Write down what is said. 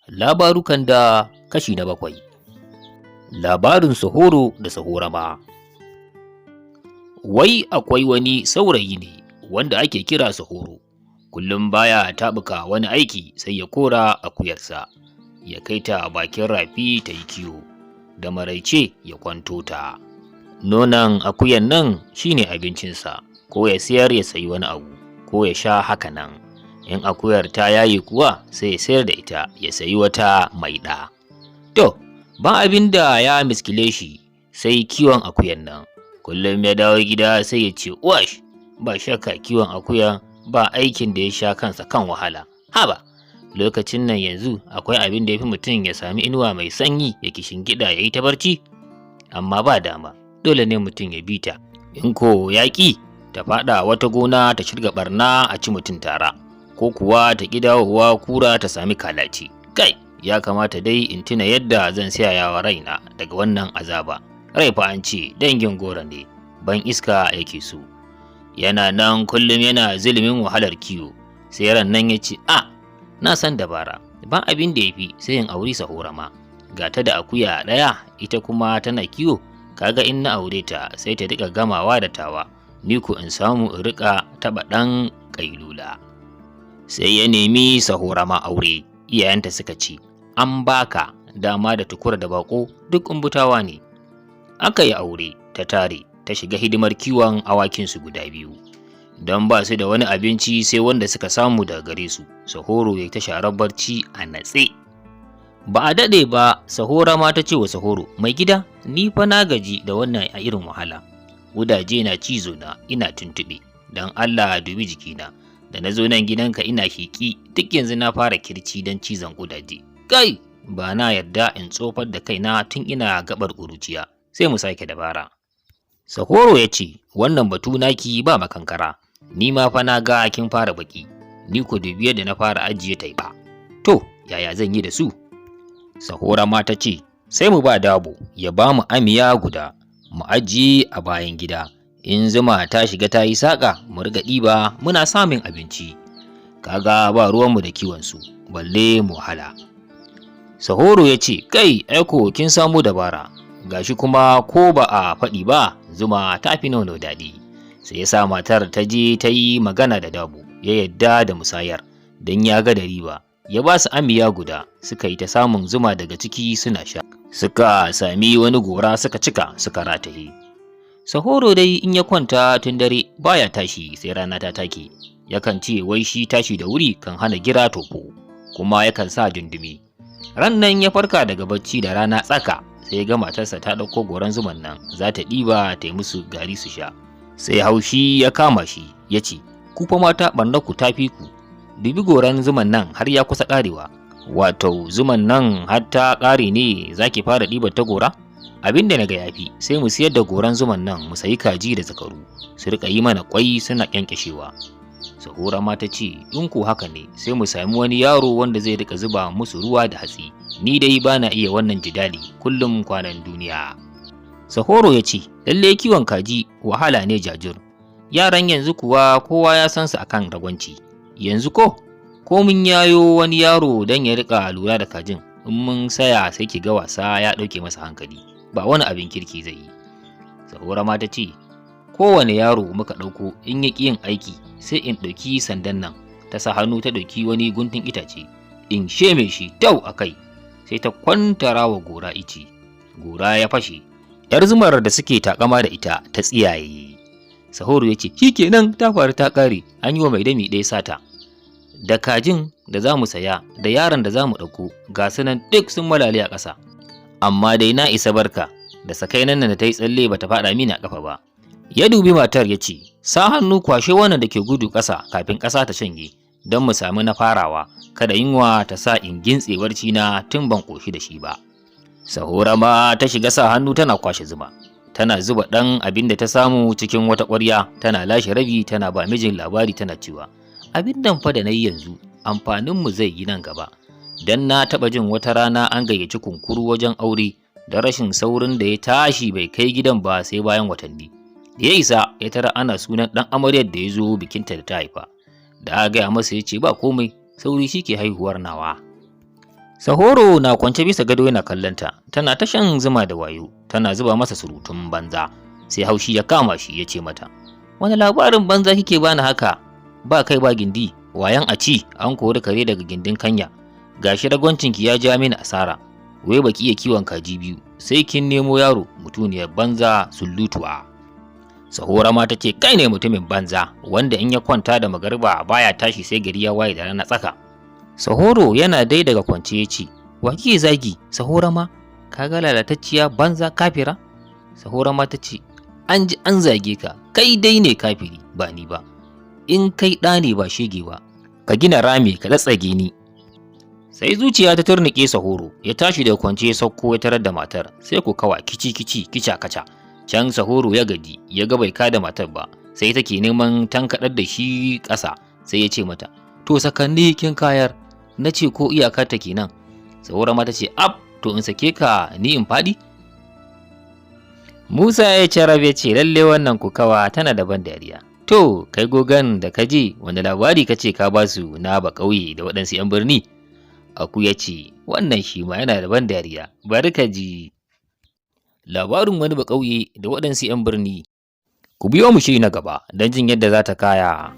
Labarukan da kashi na 7. Labarin Sahoro da Sahorama. Wai akwai wani saurayi ne wanda ake kira Sahoro, kullum baya taɓuka wani aiki sai ya kora akuyarsa, ya kai ta bakin rafi ta yi kiwo, da maraice ya kwanto ta. Nonon akuyan nan shi ne abincinsa, ko ya siyar ya sayi wani abu, ko ya sha haka nan. In akuyar ta yaye kuwa, sai ya sayar da ita ya sayi wata mai ɗa. To, ba abin da ya miskile shi sai kiwon akuyan nan. Kullum ya dawo gida sai ya ce, wash, ba shakka kiwon akuya ba aikin da ya sha kansa kan wahala. Haba, lokacin nan yanzu akwai abin da ya fi mutum ya sami inuwa mai sanyi ya kishingiɗa ya yi ta barci? Amma ba dama, dole ne mutum ya bi ta. In ko ya ƙi, ta faɗa wata gona ta shirga ɓarna a ci mutum tara, ko kuwa ta ƙi dawowa kura ta sami kalaci. Kai, ya kamata dai in tuna yadda zan saya wa raina daga wannan azaba. Rai fa an ce dangin goro ne, ban iska yake so. Yana nan kullum yana zulumin wahalar kiwo, sai ran nan ya ce, a, na san dabara, ba abin da ya fi sai in auri Sahorama. Ga ta da akuya ɗaya, ita kuma tana kiwo, kaga in na aure ta sai ta riƙa gamawa da tawa, ni ko in samu in riƙa taɓa ɗan ƙailula. Sai ya nemi Sahorama aure, iyayenta suka ce, an baka dama da Tukura da Baƙo duk umbutawa ne. Aka yi aure, ta tare, ta shiga hidimar kiwon awakinsu guda 2. Don ba su da wani abinci sai wanda suka samu daga gare su, Sahoro ya ta sharar barci a natse. Ba a daɗe ba, Sahorama ta ce wa Sahoro, mai gida, ni fa na gaji da wannan a irin wahala. Ƙudaje na cizo na, ina tuntuɓe, don Allah dubi jikina. Da na zo nan gidanka ina sheƙi, duk yanzu na fara kirci don cizon ƙudaje. Kai, ba na yarda in tsofar da kaina tun ina gaɓar ƙuruciya, sai mu sake dabara. Sahoro ya ce, wannan batu naki ba makankara, ni ma fa na ga kin fara baƙi, ni ko dubi yadda na fara ajiye taiɓa. To, yaya zan yi da su? Sahorama ta ce, sai mu ba Dabo ya ba mu amiya guda, mu ajiye a bayan gida, in zuma ta shiga ta yi saƙa mu riƙa ɗiba muna samun abinci. Kaga ba ruwanmu da kiwonsu, balle mu wahala. Sahoro ya ce, kai, aiko kin samu dabara, gashi kuma ko ba a faɗi ba, zuma ta fi nono daɗi. Sai ya sa matar ta je ta yi magana da Dabo, ya yadda da musayar, don ya ga da riba. Ya ba su amiya guda, suka yi ta samun zuma daga ciki suna sha. Suka sami wani gora suka cika suka rataye. Sahoro dai in ya kwanta tun dare baya tashi sai rana ta take. Yakan ce wai shi tashi da wuri kan hana gira tofo, kuma yakan sa dundumi. Ran nan ya farka daga bacci da rana tsaka, sai ya ga matarsa ta ɗauko goran zuman nan za ta ɗiba ta yi musu gari su sha. Sai haushi ya kama shi, ya ce, ku fa mata ɓarnar ku ta fi ku, dubi goran zuman nan har ya kusa ƙarewa. Wato zuman nan har ta ƙare ne za ki fara ɗibar ta gora? Abin da na ga yafi, sai mu siyar da goran zuman nan mu sayi kaji da zakaru, su riƙa yi mana ƙwai suna ƙyanƙyashewa. Sahora ma ta ce, in ko haka ne sai mu sami wani yaro wanda zai riƙa zuba musu ruwa da hatsi. Ni dai ba na iya wannan jidali kullum kwanan duniya. Sahoro ya ce, lalle kiwon kaji wahala ne jajir. Yaran yanzu kuwa kowa ya san su akan ragwanci. Yanzu ko mun yayo wani yaro don ya riƙa lura da kajin, in mun saya sai ki ga wasa ya ɗauke masa hankali, ba wani abin kirki zai yi. Sahora ma ta ce, kowane yaro muka ɗauko in ya ƙi yin aiki sai in ɗauki sandan nan, ta sa hannu ta ɗauki wani guntun itace, in sheme shi tau a kai, sai ta kwantara wa gora ice. Gora ya fashe, ‘yar zumar da suke takama da ita ta tsiyaye. Sahoro ya ce, shi kenan ta faru ta ƙare, an yi wa mai dami ɗaya sata. Da kajin da za mu saya da yaron da za mu ɗauko ga su nan duk sun malale a ƙasa. Amma dai na isa barka da sakainan nan da ta yi tsalle ba ta faɗa mini a ƙafa ba. Ya dubi matar ya ce, sa hannu kwashe wannan da ke gudu ƙasa kafin ƙasa ta shanye, don mu sami na farawa, kada yunwa ta sa in gintse barci na tun ban ƙoshi da shi ba. Sahora ma ta shiga sa hannu tana kwashe zuma. Tana zuba ɗan abin da ta samu cikin wata ƙwarya, tana lashe rabi tana ba mijin labari tana cewa, abin nan fa da na yi yanzu amfaninmu zai yi nan gaba. Don na taɓa jin wata rana an gayyaci kunkuru wajen aure, da rashin saurin da ya tashi bai kai gidan ba sai bayan watanni. Da ya isa ya tara ana sunan ɗan amaryar da ya zo bikinta da ta haifa. Da aka gaya masa ya ce ba komai, sauri shi ke haihuwar nawa. Sahoro na kwance bisa gado yana kallonta, tana ta shan zuma da wayo, tana zuba masa surutun banza. Sai haushi ya kama shi, ya ce mata, "Wani labarin banza kike bani haka? Ba kai ba gindi, wayan a ci an kori kare daga gindin kanya. Gashi ragwancinki ya ja mini asara. Wai baki iya kiwon kaji biyu, sai kin nemo yaro, mutuniyar banza sullutuwa." Sahora ma ta ce, "Kai ne mutumin banza, wanda in ya kwanta da magariba baya tashi sai gari ya waye da rana tsaka." Sahoro yana dai daga kwance ya ce, "Wa kike zagi, Sahora ma? Ka ga lalatacciya banza kafira?" Sahora ma ta ce, "An ji an zage ka, kai dai ne kafiri ba ni ba. In kai ɗa ne ba shege ba, ka gina rami ka tsatsage ni." Sai zuciya ta turnike Sahoro, ya tashi daga kwance ya sauko ya tarar da matar, sai ku kawa kici kici kica kaca. Can Sahoro ya gaji, ya ga bai kada matar ba, sai take neman tankaɗar da shi ƙasa, sai ya ce mata, "To sakanni kin kayar, na ce ko iyakar ta kenan." Sahora ma ta ce, "Ab, to in sake ka ni in faɗi." Musa ya ce rabe ce, "Lalle wannan kukawa tana da ban dariya. To, kai gogan da ka je, wani labari ka ce ka ba su na ba ƙauye da waɗansu 'yan birni?" Aku ya ce, "Wannan shi ma yana da ban dariya, bari ka ji. Labarin wani ba ƙauye da waɗansu 'yan birni." Ku biyo mu shiri na gaba don jin yadda za ta kaya.